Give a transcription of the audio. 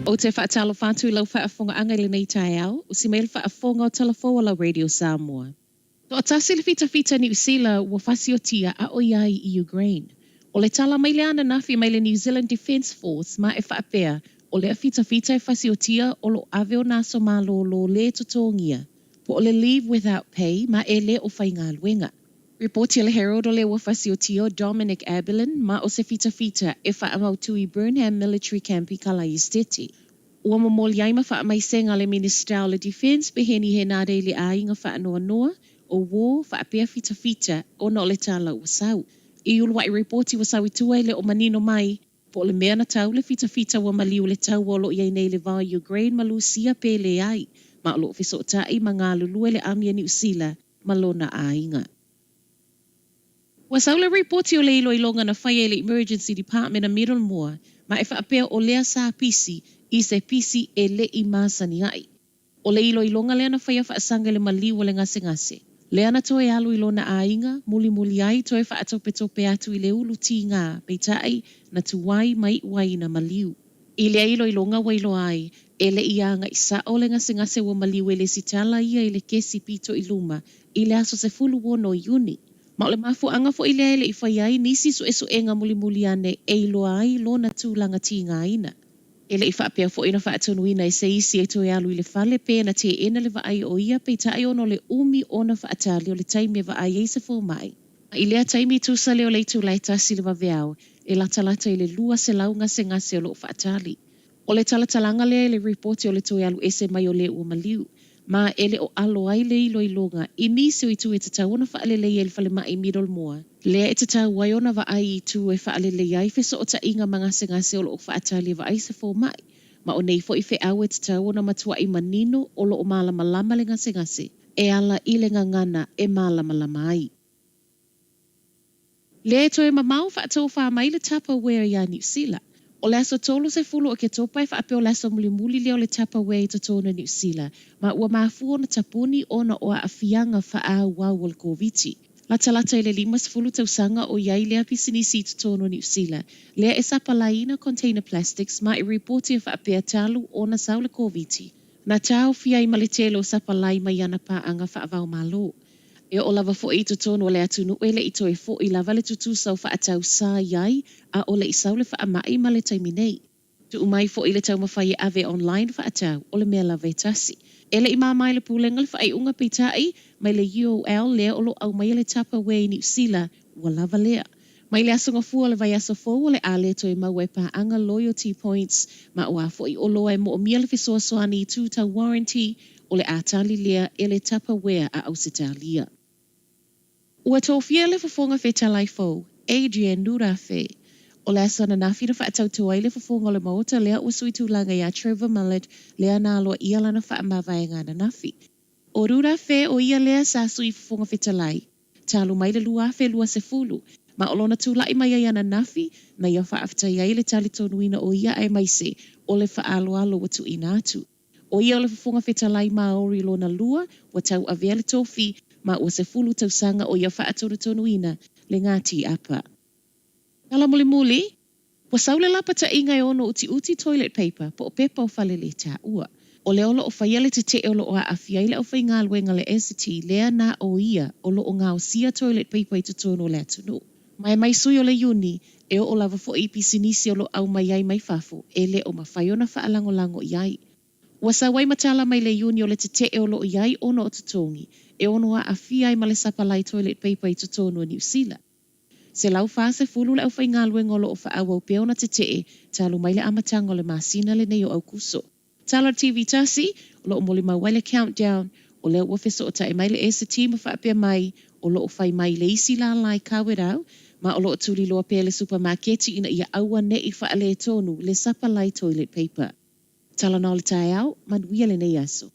Ou te faatalofa atu i lau faafofogaaga i lenei taeao, usi mai le faafofoga o Tala Fou a lau Radio Samoa. Toatasi le fitafita Niu Sila ua fasiotia a o i ai i Ukraine. O le tala mai lea ananafi mai le New Zealand Defence Force ma e faapea, o lea fitafita e fasiotia o lo o ave ona aso malōlō lē totogia, po o le leave without pay ma e le o faigaluega. Ripoti a le Herald o lea ua fasiotia o Dominic Abelin ma o se fitafita e faamautu i Burnham Military Camp i Kalaeseteti. Ua momoli ai ma faamaisega le Minisita o le Defence Peheni Henare i le aiga faanoanoa o War faapea fitafita ona o le tala ua sau. I uluai ripoti ua sau i tua e le o manino mai po o le mea na tau le fitafita ua maliu i le taua o lo o i ai nei i le va o Ukraine ma Lusia pe leai, ma o lo o fesootai ma galulue le ami a Niu Sila ma lona aiga. Ua sau le ripoti o le iloiloga na faia e le Emergency Department a Middlemore ma e faapea o lea sa pisi i se pisi e le i masani ai. O le iloiloga lea na faia faasaga i le maliu o le gasegase. Lea na toe alu i lona aiga, mulimuli ai toe faatopetope atu i le ulu tīgā, peitai, na tuai ma iʻu ai ina maliu. I lea iloiloga ua iloa ai, e le i agaʻi saʻo le gasegase ua maliu e lesitala ia i le kesi pito i luma i le aso 16 o Iuni. Ma o le mafuaaga foi lea e le i faia ai nisi suesuega mulimuli ane e iloa ai lona tulaga tigaina. E le i faapea foi na faatonuina e se isi e toe alu i le fale pe na teena le vaai o ia peitai ona o le umi ona faatali o le taimi e vaai ai se fomai. I lea taimi tusa lea o le itula e tasi le vaveao, e latalata i le 200 gasegase o lo o faatali. O le talatalaga lea i le ripoti o le toe alu ese mai o le ua maliu, ma e le o alo ai le iloiloga i nisi o itu e tatau ona faaleleia i le falemai Middlemore, lea e tatau ai ona vaai i itu e faaleleia ai fesootaiga ma gasegase o lo o faatali e vaai se fomai, ma o nei foi feau e tatau ona matuai manino o lo o malamalama le gasegase e ala i le gagana e malamalama ai. Lea e toe mamao faatofā mai le Tupperware iā Niu Sila. O le aso 30 o Oketopa e faapea o le aso mulimuli lea o le Tupperware i totonu o Niu Sila, ma ua mafua ona tapuni ona o aafiaga faaauau o le Koviti. Latalata i le 50 tausaga o i ai lea pisinisi i totonu o Niu Sila, lea e sapalaiina container plastics ma e ripoti e faapea talu ona sau le Koviti. Na taofi ai ma le tele o sapalai mai ana paaga faava-o-Malo. E oo lava foi i totonu o le atunuu e le i toe foʻi lava le tutusa o faatau sa i ai a o le i sau le faamai ma le taimi nei. Tuu mai foi le taumafai e ave online faatau, o le mea lava e tasi. E le i māmā i le Pulega le faaiuga peitai mai le UOL lea o lo o aumaia le Tupperware i Niu Sila, ua lava lea. Mai le aso Gafua o le vaiaso fou o le a le toe maua e paaga loyalty points ma o a foi oloa e moomia le fesoasoani i itu tau warranty o le a tali lea e le Tupperware a Ausetalia. Ua tofia le Fofoga Fetalai fou, Adrian Nurafe. O le aso ananafi na faatauto ai le Fofoga o le Maota lea ua sui tulaga iā Trevor Mallard lea na aloaia lana faamavaega ananafi. O Rurafe o ia lea sa sui Fofoga Fetalai talu mai le 2020, ma o lona tulai mai ai ananafi, na ia faafetai ai le talitonuina o ia aemaise o le faaaloalo ua tuuina atu. O ia o le Fofoga Fetalai Māori lona lua ua tauavea le tofi ma ua 10 tausaga o ia faatonutonuina le Ngāti Apa. Tala mulimuli, Ua sau le lapataiga e ono utiuti toilet paper po o pepa o faleletaua. O lea o lo o faia le tetee o lo o aafia ai le aufaigaluega le Essity lea na o ia o lo o gaosia toilet paper i totonu o le atunuu. Ma e mai sui o le Iuni, e oo lava foi i pisinisi o lo o aumai ai mai fafo e le o mafai ona faalagolago i ai. Ua sau ai ma tala mai le Iuni o le tetee o lo o i ai ona o totogi e ono aafia ai ma le sapalai toilet paper i totonu o Niu Sila. 140 le aufaigaluega o lo o faaauau pea ona tetee talu mai le amataga o le masina lenei o Aukuso. Tala TV tasi, o lo o molimau ai le countdown, o lea ua fesootai mai le Essity ma faapea mai, o lo o fai mai le isi lālā i Kawerau, ma o lo o tuliloa pea le supamaketi ina ia aua neʻi faaletonu le sapalai toilet paper. Talanoa o le taeao, manuia lenei aso.